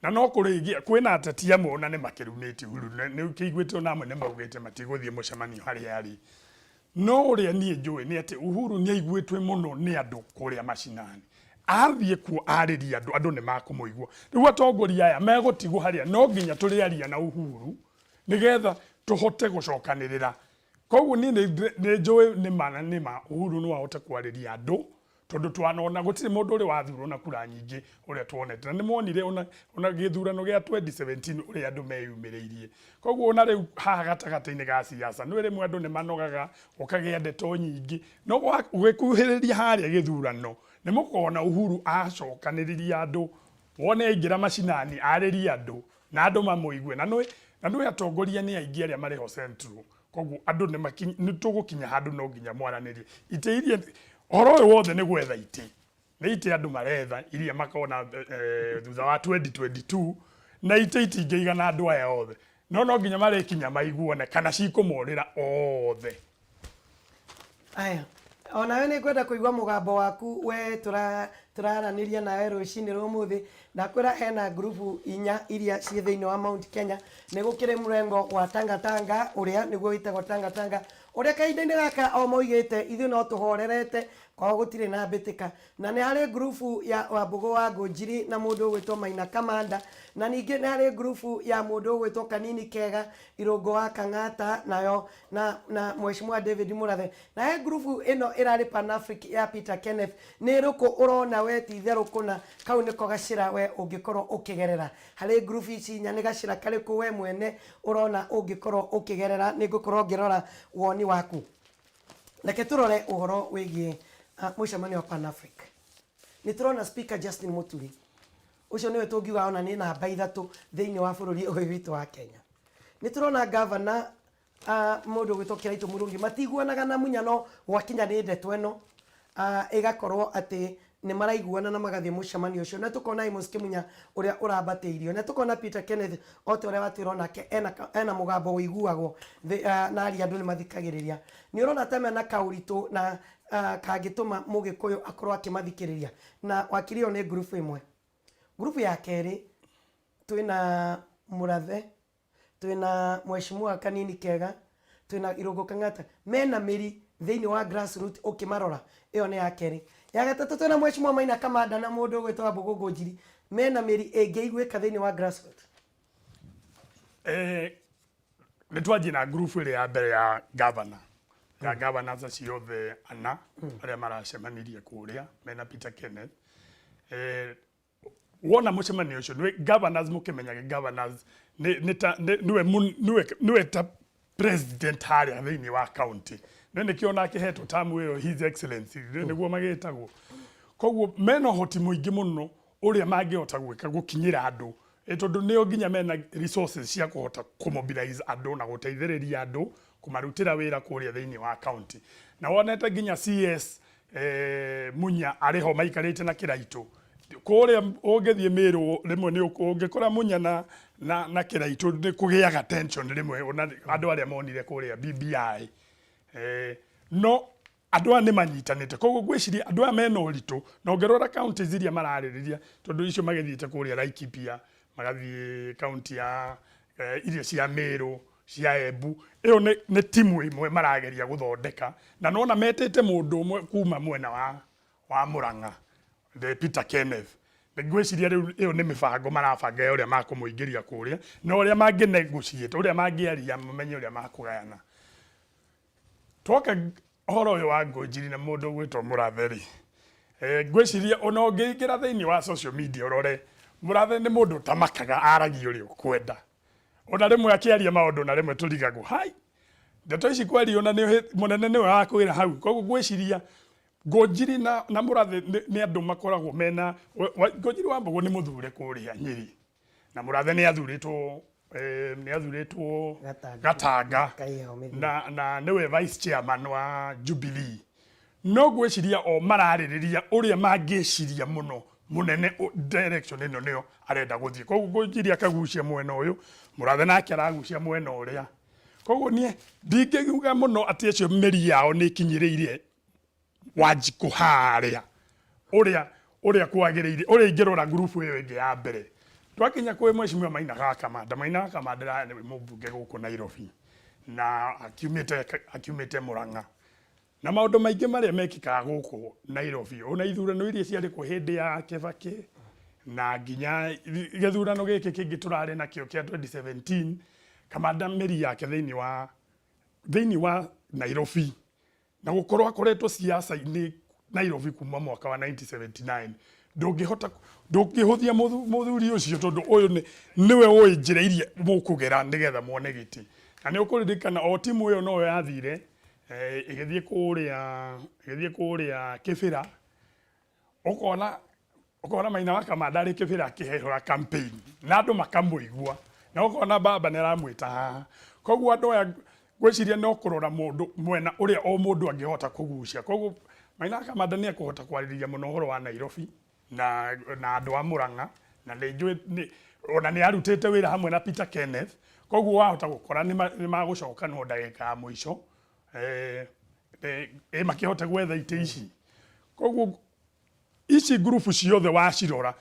[SPEAKER 2] na no kũrĩgia kwĩna ateti amwe ona nĩ makĩrumĩte Uhuru, nĩ kĩiguĩte ona amwe nĩ maugĩte matigũthiĩ mũcemanio harĩa arĩ. No ũrĩa niĩ njũĩ nĩ atĩ Uhuru nĩ aiguĩtwe mũno nĩ andũ kũrĩa macinani. Athiĩ kuo arĩria andũ, andũ nĩ makũmũigua. Rĩu atongoria aya megũtigwo harĩa, no nginya tũrĩaria na Uhuru nĩgetha tũhote gũcokanĩrĩra. Koguo niĩ nĩ njũĩ nĩ ma na nĩ ma Uhuru no ahote kwarĩria andũ, tondũ twanona gũtirĩ mũndũ ũrĩ wathurwo na kura nyingĩ ũrĩa tuonete, na nĩ monire ona gĩthurano gĩa 2017 ũrĩa andũ meyumĩrĩirie. Koguo ona rĩu haha gatagatĩ-inĩ ga siasa nĩ rĩmwe andũ nĩ manogaga, gũkagĩa ndeto nyingĩ, no ũgĩkuhĩrĩria harĩa gĩthurano nĩ mũkona Uhuru acokanĩrĩria andũ, wone aingĩra macinani arĩrie andũ na andũ mamũigue. Na nĩ atongoria nĩ aingĩ arĩa marĩ ho Central, koguo andũ nĩ tũgũkinya handũ no nginya mwaranĩrie itĩ iria. Ũhoro ũyũ wothe nĩ gwetha itĩ, nĩ itĩ andũ maretha iria makona thutha wa 2022, na itĩ itingĩigana andũ aya othe, no nginya marĩkinya maiguane kana cikũmorĩra othe.
[SPEAKER 1] Aya, onawe nĩ ngwenda kũigua mũgambo waku. We tũraranĩria nawe rũcinĩ rwa ũmũthĩ. Ndakwĩra hena ngurubu inya iria ciĩ thĩinĩ wa Mount Kenya. Nĩ gũkĩrĩ mũrengo wa Tanga Tanga, ũrĩa nĩguo wĩtagwo Tanga Tanga, ũrĩa kahinda-inĩ gaka o moigĩte ithuĩ no tũhorerete kwao gũtirĩ na mbĩtĩka. Na nĩ harĩ ngurubu ya Wambũgũ wa Ngũnjiri na mũndũ ũgwĩtwo Maina Kamanda, na ningĩ nĩ harĩ ngurubu ya mũndũ ũgwĩtwo Kanini Kega Irũngũ wa Kang'ata nayo na Mheshimiwa David Murathe, na he ngurubu ĩno ĩrarĩ Pan Afric ya Peter Kenneth. Nĩ ĩrĩkũ ũrona we ti itherũ kũna kau nĩko gacĩra we ũngĩkorwo ũkĩgerera harĩ ngurubu ici inya? Nĩ gacĩra karĩkũ we mwene ũrona ũngĩkorwo ũkĩgerera? Nĩ ngũkorwo ngĩrora woni waku. Reke tũrore ũhoro wĩgiĩ mũcemanio wa Pan Afric. Nĩ tũrona Speaker Justin Muturi, ũcio nĩwe tũngiuga ona nĩ namba 3 thĩinĩ wa bũrũri ũyũ witũ wa Kenya. Nĩ tũrona gavana, mũndũ ũgwĩtwo Kĩraitũ Mũrungi, matiguanaga na Munya, no gwakinya nĩ ndeto ĩno, ĩgakorwo atĩ nĩ maraiguana na magathiĩ mũcemanio ũcio. Na tũkona Amos Kĩmunya ũrĩa ũrambatĩirio, na tũkona Peter Kenneth, o ta ũrĩa watwĩra onake ena mũgambo ũiguagwo na aria andũ nĩ mathikagĩrĩria. Nĩ ũrona ta mena kaũritũ na kangĩtũma Mũgĩkũyũ akorwo akĩmathikĩrĩria? Na wakiri, ĩyo nĩ ngurubu ĩmwe. Ngurubu ya kerĩ twĩna Mũrathe, twĩna Mheshimiwa Kanini Kega, twĩna Irũngũ Kang'ata, mena mĩri thĩinĩ wa grassroot ũkĩmarora. Ĩyo nĩ ya kerĩ. Ya gatatũ twĩna Mheshimiwa Maina Kamanda na mũndũ ũgwĩtwo Wambũgũ Ngũnjiri, mena mĩri ĩngĩiguĩka thĩinĩ wa grassroot.
[SPEAKER 2] Nĩ twanjie na ngurubu ĩrĩa ya mbere ya gavana, ya governors acio othe ana arĩa maracemanirie kũrĩa mena Peter Kenneth. Wona mũcemanio ũcio nĩ governors, mũkĩmenyage governors nĩ ta nĩwe ta president harĩa thĩinĩ wa county, no nĩkĩo ona akĩhetwo tamu ĩyo His Excellency nĩguo magĩtagwo. Koguo mena ũhoti mũingĩ mũno ũrĩa mangĩhota gwĩka gũkinyĩra andũ, tondũ nĩo nginya mena resources cia kũhota kũmobilize andũ na gũteithĩrĩria andũ kũmarutĩra wĩra kũrĩa thĩinĩ wa county. Na wonete nginya CS Munya arĩ ho maikarĩte na Kĩraitũ kũrĩa. Ũngĩthiĩ Mĩrũ rĩmwe nĩ ũngĩkora Munya na Kĩraitũ, nĩ kũgĩaga tension rĩmwe, ona andũ arĩa monire kũrĩa BBI. No andũ aya nĩ manyitanĩte, koguo ngwĩciria andũ aya mena ũritũ. Na ũngĩrora counties iria mararĩrĩria, tondũ icio magĩthiĩte kũrĩa Laikipia, magathiĩ county ya iria cia Meru, cia Embu, ĩyo nĩ timu ĩmwe marageria gũthondeka. Na nona metĩte mũndũ ũmwe kuma mwena wa Murang'a, the Peter Kenneth. Ngwĩciria rĩu ĩyo nĩ mĩbango marabanga ya ũrĩa makũmũingĩria kũrĩa na ũrĩa mangĩ negotiate, ũrĩa mangĩaria mamenye ũrĩa makũgayana. Twoka ũhoro ũyũ wa Ngũnjiri na mũndũ ũgwĩtwo Mũrathe rĩ, ngwĩciria ona ũngĩingĩra thĩinĩ wa social media ũrore, Mũrathe nĩ mũndũ ũtamakaga, aragia ũrĩa ũkwenda. Ona rĩmwe akĩaria maũndũ na rĩmwe tũrigagwo hai ndeto ici kweri, ona nĩ mũnene nĩwe wakwĩra hau. Koguo ngwĩciria Ngũnjiri na Mũrathe nĩ andũ makoragwo mena Ngũnjiri wa Mbũgũ nĩ mũthure kũrĩa Nyĩrĩ, na Mũrathe nĩ athurĩtwo. Nĩ athurĩtwo
[SPEAKER 1] Gatanga.
[SPEAKER 2] Gatanga
[SPEAKER 1] Kaiho mĩthia.
[SPEAKER 2] na nĩwe vice chairman wa Jubilee. No ngwĩciria o mararĩrĩria ũrĩa mangĩciria mũno mũnene direction ĩno nĩyo arenda gũthiĩ. Koguo ngwĩciria akagucia mwena ũyũ, Mũrathe nake aragucia mwena ũrĩa. Koguo niĩ ndingĩuga mũno atĩ acio mĩri yao nĩ ĩkinyĩrĩire Wanjikũ harĩa ũrĩa kwagĩrĩire, ũrĩa ingĩrora ngurubu ĩyo ĩngĩ ya mbere. Twakinya kwĩ Mheshimiwa Maina ga Kamanda, Maina ga Kamanda nĩ mũmbunge gũkũ Nairobi na akiumĩte Murang'a. Na maũndũ maingĩ marĩa mekĩkaga gũkũ Nairobi, ona ithurano iria ciarĩ kuo hĩndĩ ya Kibaki na nginya gĩthurano gĩkĩ kĩngĩ tũrarĩ nakĩo kĩa 2017, Kamanda mĩri yake thĩinĩ wa Nairobi na gũkorwo akoretwo siasa-inĩ Nairobi kuma mwaka wa 1979, ndũngĩhota ndũngĩhũthia mũthuri ũcio, tondũ ũyũ nĩwe ũĩ njĩra iria mũkũgera nĩgetha muone gĩtĩ. Na nĩ ũkũririkana o timu ĩyo noyo yathire ĩgĩthiĩ kũrĩa Kĩbĩra, ũkona Maina wa Kamanda arĩ Kĩbĩra akĩhũra campaign na andũ makamũigua, na ũkona baba nĩ aramwĩta haha. Koguo andũ aya ngwĩciria no kũrora mũndũ mwena ũrĩa o mũndũ angĩhota kũgucia. Koguo Maina wa Kamanda nĩ ekũhota kwarĩrĩria mũno ũhoro wa Nairobi na andũ a Murang'a, na nĩ njũĩ ona nĩ arutĩte wĩra hamwe na Peter Kenneth. Koguo wahota gũkora nĩ magũcokanwo ndagĩka ya mũico makĩhote gwetha itĩ ici. Koguo ici ngurubu ciothe wacirora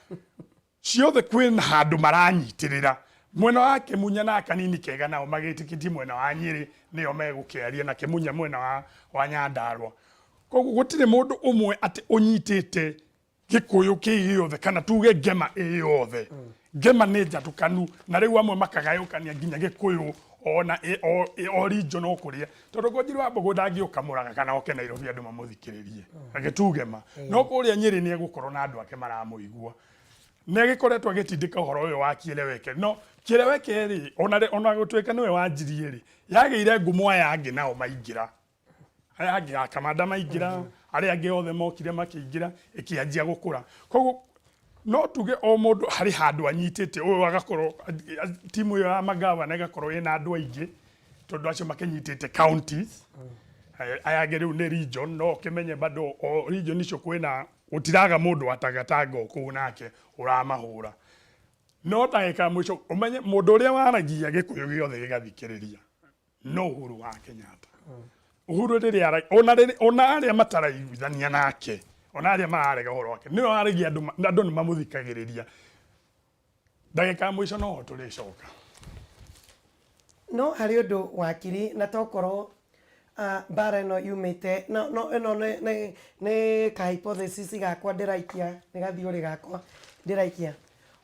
[SPEAKER 2] ciothe kwĩna handũ maranyitĩrĩra. Mwena wa Kĩmunya na Kanini Kega nao magĩtĩkĩtie mwena wa Nyĩrĩ nĩo megũkĩaria na Kĩmunya mwena wa Nyandarua. Koguo gũtirĩ mũndũ ũmwe atĩ ũnyitĩte Gĩkũyũ kĩ gĩothe kana tuge ngema ĩ yothe. Ngema nĩ njatũkanu, na rĩu amwe makagayũkania nginya Gĩkũyũ ona o region o kũrĩa, tondũ Ngũnjiri wa Mbũgũ ndangĩũka Mũrang'a kana oke Nairobi andũ mamũthikĩrĩrie, reke tuge ma. No kũrĩa Nyĩrĩ nĩ egũkorwo na andũ ake maramũigua. Nĩ agĩkoretwo agĩtindĩka ũhoro ũyũ wa Kieleweke, no Kieleweke rĩ, ona gũtuĩka nĩwe wanjirie rĩ, yagĩire ngumo aya angĩ nao maingĩra, aya angĩ a Kamanda maingĩra, arĩa angĩ othe mokire makĩingĩra, ĩkĩanjia gũkũra. Koguo no tuge o mũndũ harĩ handũ anyitĩte. Ũyũ agakorwo timu ĩyo ya magavana ĩgakorwo ĩna andũ aingĩ tondũ acio makĩnyitĩte counties. Aya angĩ rĩu nĩ region, no ũkĩmenye bado o region icio kwĩna gũtiraga mũndũ wa Tangatanga o kũu nake ũramahũra. No ndagĩka ya mũico ũmenye mũndũ ũrĩa waragia Gĩkũyũ gĩothe gĩgathikĩrĩria no Uhuru wa Kenyatta. Uhuru rĩrĩa ona arĩa mataraiguithania nake, ona arĩa mararega ũhoro wake, nĩwe waragia andũ na andũ nĩ mamũthikagĩrĩria. Ndagĩka ya mũico noho tũrĩcoka.
[SPEAKER 1] No harĩ ũndũ wakiri na tokorwo mbara ĩno yumĩte no ĩno nĩ ka hypothesis gakwa ndĩraikia, nĩ gathiũrĩ gakwa ndĩraikia.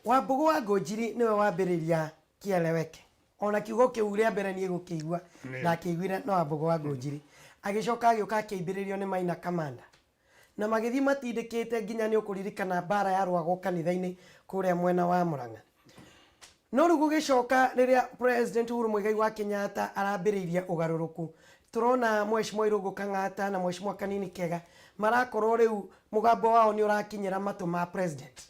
[SPEAKER 1] Wambũgũ wa Ngũnjiri nĩwe wambĩrĩria Kieleweke. Ona kiugo kĩu rĩa mbere niĩ gũkĩigua ndakĩiguire no Wambũgũ wa Ngũnjiri. Agĩcoka agĩũka akĩambĩrĩrio nĩ Maina Kamanda na magĩthiĩ matindĩkĩte nginya nĩ ũkũririkana mbara yarũagwo kanitha-inĩ kũrĩa mwena wa Murang'a. No rĩu gũgĩcoka rĩrĩa President Uhuru Muigai wa Kenyatta arambĩrĩirie ũgarũrũku, tũrona Mheshimiwa Irũngũ Kang'ata na Mheshimiwa Kanini Kega marakorwo rĩu mũgambo wao nĩ ũrakinyĩra matũ ma President.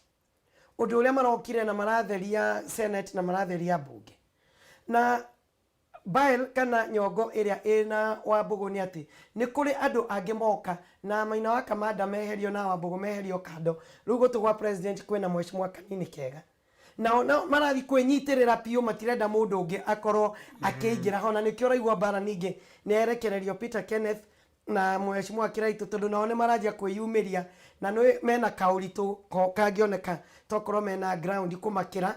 [SPEAKER 1] Ũndũ ũrĩa marokire na maratheria Senate na maratheria mbunge. Na bile kana nyongo ĩrĩa ĩna Wambũgũ nĩ atĩ nĩ kũrĩ andũ angĩ moka na Maina wa Kamanda meherio na Wambũgũ meherio kando. Rĩu gũtũ gwa President kwĩna Mheshimiwa Kanini Kega. Nao marathiĩ kwĩnyitĩrĩra biũ, matirenda mũndũ ũngĩ akorwo akĩingĩra ho, na nĩkĩo ũraigua mbara ningĩ nĩ yerekererio Peter Kenneth na Mheshimiwa Kiraitũ, tondũ nao nĩ maranjia kwĩyumĩria na nĩ mena kaũritũ kangĩoneka tokorwo mena ground kũmakĩra.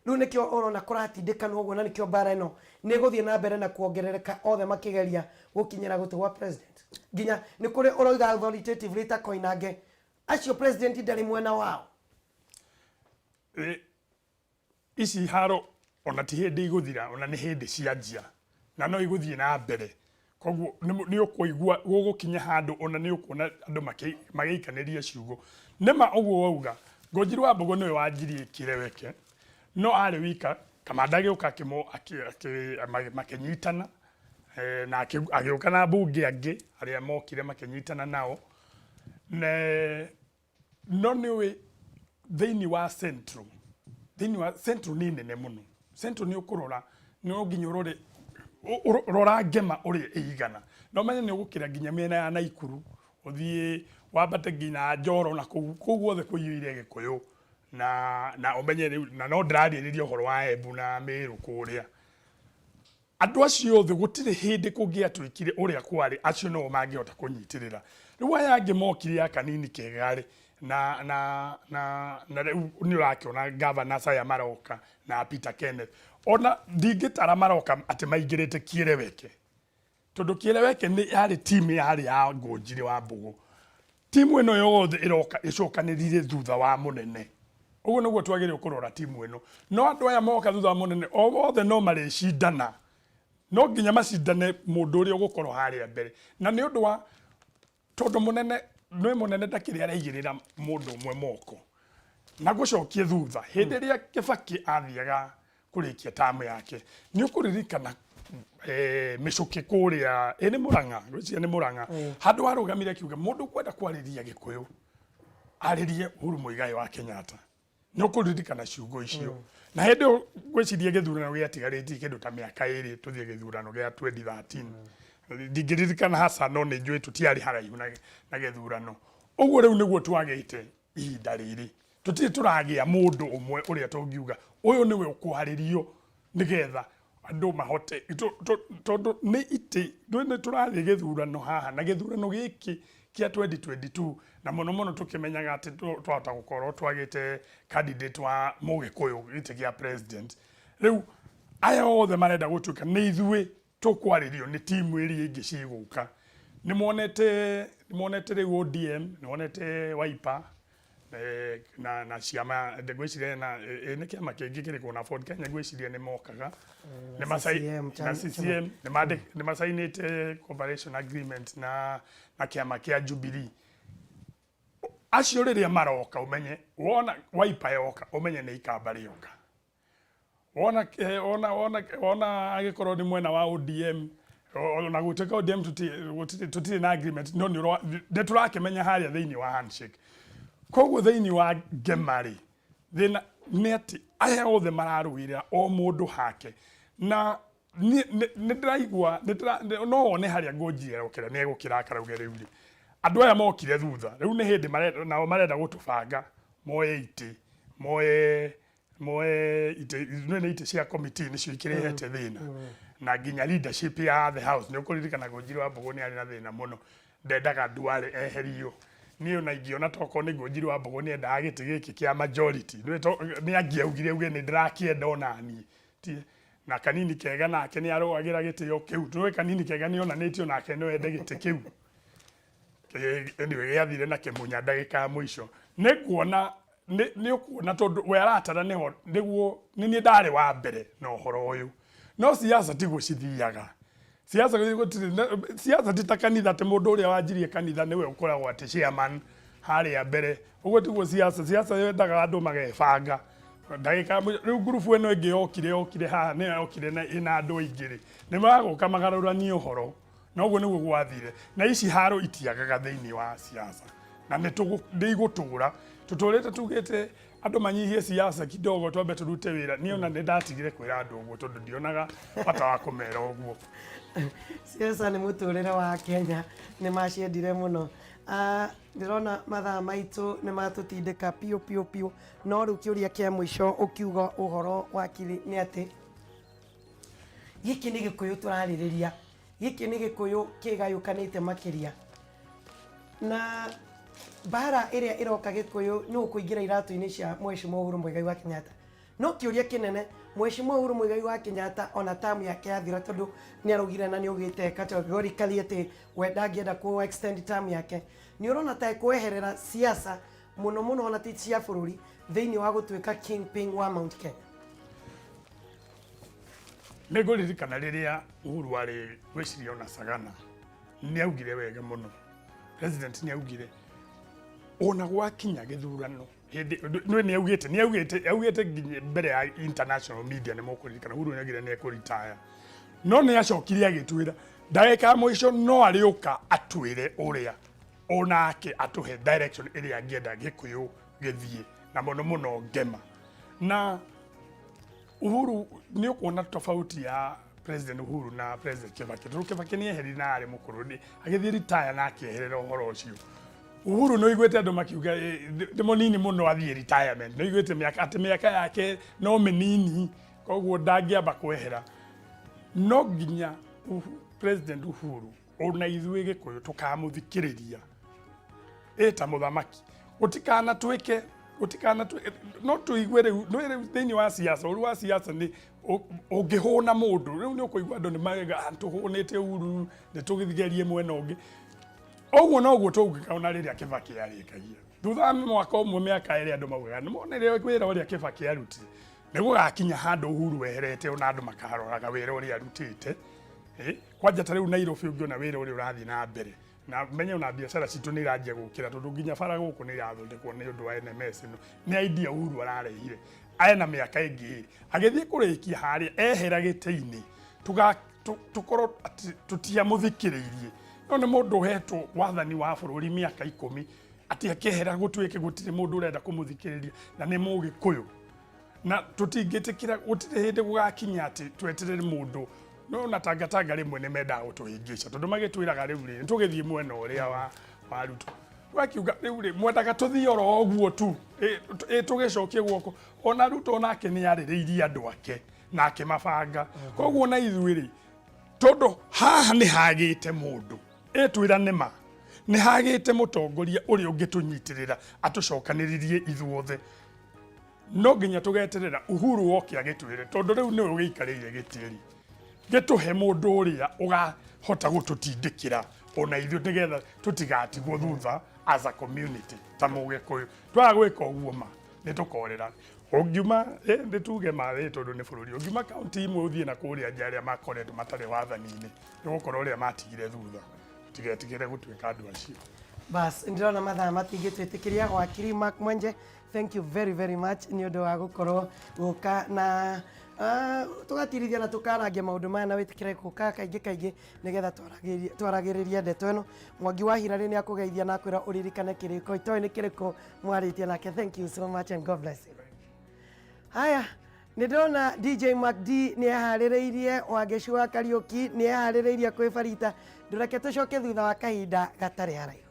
[SPEAKER 1] Rĩu nĩkĩo ũrona kũratindĩkanwo ũguo, na nĩkĩo mbara ĩno nĩ ĩgũthiĩ na mbere na kuongerereka, othe makĩgeria gũkinyĩra gũtũ gwa President. Nginya nĩ kũrĩ ũroiga authoritatively ta Koinange, acio President ndarĩ mwena wao.
[SPEAKER 2] Ici haro ona ti hĩndĩ igũthira, ona nĩ hĩndĩ cianjia na no igũthiĩ na mbere. Koguo nĩ ũkũigua gũgũkinya handũ ona nĩ ũkuona andũ magĩikanĩria ciugo. Nĩma ũguo wauga, Ngũnjiri wa Mbũgũ nĩwe wanjirie Kieleweke, no arĩ wika. Kamanda agĩũka makĩnyitana na agĩũka na mbunge angĩ arĩa mokire makĩnyitana nao. No nĩ ũĩ thĩinĩ wa Central nĩ nene mũno. Central nĩ ũkũrora, no nginya ũrore rora ngema ũrĩa ĩigana, na ũmenye nĩ ũgũkĩra nginya mĩena ya Naikuru, ũthiĩ wambate nginya Njoro na kũu, kũu guothe kũiyũire Gĩkũyũ, na ũmenye rĩu, na no ndĩrarĩrĩria ũhoro wa Embu na Mĩrũ kũrĩa. Andũ acio othe gũtirĩ hĩndĩ kũngĩatuĩkire ũrĩa kwarĩ, acio no o mangĩhota kũnyitĩrĩra. Rĩu aya angĩ mokire a kanini kega-rĩ, na, na, na, na rĩu nĩ ũrakĩona governors aya maroka na Peter Kenneth. Ona ndingĩtara maroka atĩ maingĩrĩte kĩeleweke. Tondũ kĩeleweke nĩ yarĩ team yarĩ ya Ngũnjiri wa Mbũgũ. Timu ĩno yothe ĩroka ĩcokanĩrĩire thutha wa mũnene. Ũguo nĩguo twagĩrĩirwo kũrora timu ĩno. No andũ aya moka thutha wa mũnene, o othe no marĩcindana. No nginya macindane mũndũ ũrĩa ũgũkorwo harĩa mbere. Na nĩ ũndũ wa, tondũ mũnene, nĩ mũnene ndakĩrĩ araigĩrĩra mũndũ ũmwe moko. Na ngũcokie thutha, hĩndĩ ĩrĩa Kĩbakĩ athiaga kũrĩkia tamu yake, nĩ ũkũririkana mĩcũkĩ kũrĩa, ĩ nĩ Mũrang'a, ngwĩciria nĩ Mũrang'a, handũ arũgamire akiuga mũndũ ũkwenda kwarĩria Gĩkũyũ arĩrie Uhuru Muigai wa Kenyatta. Nĩ ũkũririkana ciugo icio. Na hĩndĩ ĩyo ngwĩciria gĩthurano gĩatigarĩtie kĩndũ ta mĩaka ĩrĩ tũthiĩ gĩthurano gĩa 2013. Ndingĩririkana hasa no nĩ njũĩ tũtiarĩ haraihu na gĩthurano. Ũguo rĩu nĩguo twagĩte ihinda rĩrĩ. Tũtirĩ tũragĩa mũndũ ũmwe ũrĩa tũngiuga ũyũ nĩwe ũkwarĩrio nĩgetha andũ mahote, tondũ nĩ itĩ, nĩ tũrathiĩ gĩthurano haha, na gĩthurano gĩkĩ kĩa 2022, na mũno mũno tũkĩmenyaga atĩ twahota gũkorwo twagĩte candidate wa Mũgĩkũyũ gĩtĩ kĩa president. Rĩu aya othe marenda gũtuĩka nĩ ithuĩ tũkwarĩrio nĩ timu iria ingĩ cigũka. Nĩ monete, nĩ monete rĩu ODM, nĩ monete Wiper, na ciama, ngwĩciria na, nĩ kĩama kĩngĩ kĩrĩkũ na Ford Kenya ngwĩciria nĩ mokaga. Nĩ
[SPEAKER 1] CCM,
[SPEAKER 2] na CCM, nĩ macainĩte cooperation agreement na kĩama kĩa Jubilee. Acio rĩrĩa maroka ũmenye, wona Wiper yoka ũmenye nĩ ikamba rĩoka. Wona, wona, wona, wona agĩkorwo nĩ mwena wa ODM, ona gũtuĩka ODM tũtirĩ na agreement, no nĩ tũrakĩmenya harĩa thĩinĩ wa handshake. Koguo thĩinĩ wa ngema rĩ, thĩna nĩ atĩ aya othe mararũĩrĩra o mũndũ hake. Na nĩ ndĩraigua, no wone harĩa Ngũnji erokera, nĩ egũkĩrakara auge rĩu rĩ, andũ aya mokire thutha, rĩu nĩ hĩndĩ nao marenda gũtũbanga, moe itĩ, moe moe itĩ, nĩ nĩ itĩ cia committee nĩcio ikĩrehete thĩna. Na nginya leadership ya the house, nĩ ũkũririkana Ngũnjiri wa Mbũgũ nĩ arĩ na thĩna mũno, ndendaga Duale eherio. Niĩ ona ingĩona tokorwo nĩ Ngũnjiri wa Mbũgũ nĩ endaga gĩtĩ gĩkĩ kĩa majority, nĩ angĩaugire auge nĩ ndĩrakĩenda ona niĩ. Na Kanini Kega nake nĩ arũagĩra gĩtĩo kĩu. Tũĩ Kanini Kega nĩ onanĩtio nake no ende gĩtĩ kĩu. Anyway, gĩathire na kĩmunya ndagĩka ya mũico. Nĩ nguona, nĩ ũkuona tondũ we aratara nĩho nĩguo nĩ niĩ ndarĩ wa mbere na ũhoro ũyũ. No siasa tiguo cithiaga. Siasa gũtirĩ, siasa ti ta kanitha atĩ mũndũ ũrĩa wanjirie kanitha nĩwe ũkoragwo atĩ chairman harĩa mbere. Ũguo tiguo siasa, siasa yendaga andũ magebanga. Ndagĩka ya mũico, rĩu ngurubu ĩno ĩngĩ yokire, yokire haha nĩyo yokire na ĩna andũ aingĩ rĩ, nĩ magũka magarũranie ũhoro. Na ũguo nĩguo gwathire. Na ici haro itiagaga thĩinĩ wa siasa. Na nĩ igũtũra. Tũtũrĩte tugĩte andũ manyihie siasa kidogo twambe tũrute wĩra. Niĩ ona nĩ ndatigire kwĩra andũ ũguo tondũ ndionaga bata wa kũmera ũguo.
[SPEAKER 1] Siasa nĩ mũtũrĩre wa Kenya, nĩ maciendire mũno. Ndĩrona mathaa maitũ nĩ matũtindĩka piũ piũ piũ, no rĩu kĩũria kĩa mũico ũkiuga ũhoro wa kiri nĩ atĩ gĩkĩ nĩ Gĩkũyũ tũrarĩrĩria, gĩkĩ nĩ Gĩkũyũ kĩgayũkanĩte makĩria, na mbara ĩrĩa ĩroka Gĩkũyũ nĩ ũkũingĩra iratũ-inĩ cia Mheshimiwa Uhuru Muigai wa Kenyatta. No kĩũria kĩnene, Mheshimiwa Uhuru Muigai wa Kenyatta ona term yake yathira, tondũ nĩ araugire na nĩ augĩte categorically atĩ we ndangĩenda kũ extend term yake, nĩ ũrona ta ekweherera siasa mũno mũno ona ti cia bũrũri thĩinĩ wa gũtuĩka kingpin wa Mount Kenya?
[SPEAKER 2] Nĩ ngũririkana rĩrĩa Uhuru arĩ gwĩciria ona Sagana, nĩ augire wega mũno. President nĩ augire ona gwakinya gĩthurano hĩndĩ nĩ nĩ augĩte, nĩ augĩte, augĩte nginya mbere ya international media, nĩ mũkũririkana Uhuru nĩ augire nĩ ekũritaya, no nĩ acokire agĩtwĩra ndagĩka ya mũico no arĩũka atwĩre ũrĩa onake atũhe direction ĩrĩa angĩenda Gĩkũyũ gĩthiĩ, na mũno mũno ngema. Na Uhuru nĩ ũkuona tofauti ya President Uhuru na President Kibaki, tondũ Kibaki nĩ eherire na arĩ mũkũrũ, agĩthiĩ retire na akĩeherera ũhoro ũcio. Uhuru nĩ ũiguĩte andũ makiuga nĩ mũnini mũno athiĩ retirement, nĩ ũiguĩte mĩaka atĩ mĩaka yake no mĩnini, koguo ndangĩamba kwehera. No nginya President Uhuru ona ithuĩ Gĩkũyũ tũkamũthikĩrĩria ĩ ta mũthamaki, gũtikanatuĩke gũtikanatuĩke no tũigue rĩu no rĩu thĩinĩ wa siasa, ũru wa siasa nĩ ũngĩhũna mũndũ rĩu nĩ ũkũigua andũ nĩ marauga tũhũnĩte Uhuru, nĩ tũgerie mwena ũngĩ. Ũguo noguo tũngĩka ona rĩrĩa Kibaki arĩkagia. Thutha wa mwaka ũmwe, mĩaka ĩrĩ, andũ maugaga nĩ monire wĩra ũrĩa Kibaki arutire. Nĩ gũgakinya handũ Uhuru eherete ona andũ makaroraga wĩra ũrĩa arutĩte. Kwanja ta rĩu Nairobi ũngĩona wĩra ũrĩa ũrathiĩ na mbere, na menye ona biacara citũ nĩ iranjia gũkĩra, tondũ nginya bara gũkũ nĩ irathondekwo nĩ ũndũ wa NMS ĩno. Nĩ idea Uhuru ararehire. Ena mĩaka ĩngĩ ĩrĩ. Agĩthiĩ kũrĩkia harĩa ehera gĩtĩ-inĩ, tũkorwo atĩ tũtiamũthikĩrĩirie. No nĩ mũndũ ũhetwo wathani wa bũrũri mĩaka 10, atĩ akĩehera gũtuĩke gũtirĩ mũndũ ũrenda kũmũthikĩrĩria, na nĩ Mũgĩkũyũ. Na tũtingĩtĩkĩra, gũtirĩ hĩndĩ gũgakinya atĩ tweterere mũndũ. No na tangatanga rĩmwe nĩ mendaga gũtũhĩngĩca, tondũ magĩtwĩraga rĩu rĩ, tũgĩthiĩ mwena ũrĩa wa Ruto. Tũgakiuga rĩu rĩ, mwendaga tũthiĩ oro ũguo tu, tũgĩcokie guoko. Ona Ruto nake nĩ arĩrĩirie andũ ake na akĩmabanga. Koguo na ithuĩ rĩ, tondũ haha nĩ hagĩte mũndũ, ĩtwĩra nĩ ma, nĩ hagĩte mũtongoria ũrĩa ũngĩtũnyitĩrĩra atũcokanĩrĩrie ithuothe. No nginya tũgeterera Uhuru woke agĩtwĩre, tondũ rĩu nĩwe ũgĩikarĩire gĩtĩ rĩ, gĩtũhe mũndũ ũrĩa ũgahota gũtũtindĩkĩra ona ithuĩ, nĩgetha tũtigatigwo thutha as a community ta Mũgĩkũyũ. Twaga gwĩka ũguo, ma nĩ tũkorĩra. Ũngiuma nĩ tuge ma tondũ nĩ bũrũri, ũngiuma kaunti imwe ũthiĩ na kũrĩa nja, arĩa makoretwo matarĩ wathani-inĩ, nĩ gũkorwo ũrĩa matigire thutha. Tũtigetigĩre gũtuĩka andũ acio.
[SPEAKER 1] Bas, ndĩrona mathaa matingĩtwĩtĩkĩria. Wakiri Mark Mwenje, thank you very very much nĩ ũndũ wa gũkorwo gũka na tũgatirithia na tũkarangia maũndũ maya, na wĩtĩkĩre gũka kaingĩ kaingĩ nĩgetha twaragĩrĩrie ndeto ĩno. Mwangi wa Hirarĩ nĩ akũgeithia na akwĩra ũririkane kĩrĩko itoĩ nĩ kĩrĩkũ mwarĩtie nake. Thank you so much and God bless you. Haya, nĩ ndĩrona DJ Mark D nĩ eharĩrĩirie, Wangeci wa Kariũki nĩ eharĩrĩirie kwĩbarita. Ndũreke tũcoke thutha wa kahinda gatarĩ haraihu.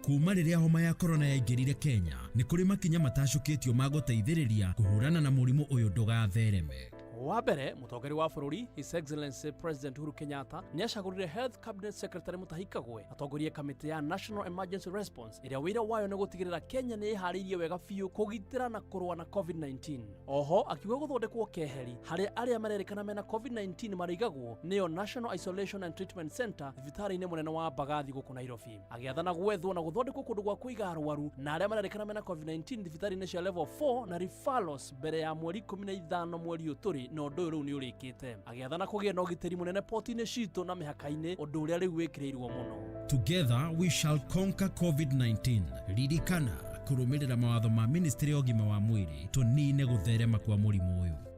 [SPEAKER 3] Kuma rĩrĩa homa ya korona yaingĩrire Kenya, nĩ kũrĩ makinya matacũkĩtio ma gũteithĩrĩria kũhũrana na mũrimũ ũyũ ndũgathereme.
[SPEAKER 4] Wa mbere, mũtongoria wa bũrũri His Excellency President Uhuru Kenyatta nĩ acagũrire Health Cabinet Secretary Mutahi Kagwe atongorie kamĩtĩ ya National Emergency Response, ĩrĩa wĩra wayo nĩ gũtigĩrĩra Kenya nĩ ĩharĩirie wega biũ kũgitĩra na kũrũa na COVID-19. Oho akiuga gũthondekwo keheri harĩa arĩa marerĩkana mena COVID-19 marĩigagwo, nĩyo National Isolation and Treatment Center thibitarĩ-inĩ mũnene wa Mbagathi gũkũ Nairobi. Agĩathana gwethwo na gũthondekwo kũndũ gwa kũiga arwaru na arĩa marerĩkana mena COVID-19 thibitarĩ-inĩ cia level 4 na referrals mbere ya mweri 15 mweri ũyũ tũrĩ, na ũndũ ũyũ rĩu nĩ ũrĩkĩte. Agĩathana kũgĩe na ũgitĩri mũnene poti-inĩ citũ na mĩhaka-inĩ, ũndũ ũrĩa rĩu wĩkĩrĩirwo mũno.
[SPEAKER 3] Together we shall conquer COVID-19. Ririkana kũrũmĩrĩra mawatho ma Ministry ya ũgima wa mwĩrĩ, tũnine gũtherema kwa mũrimũ ũyũ.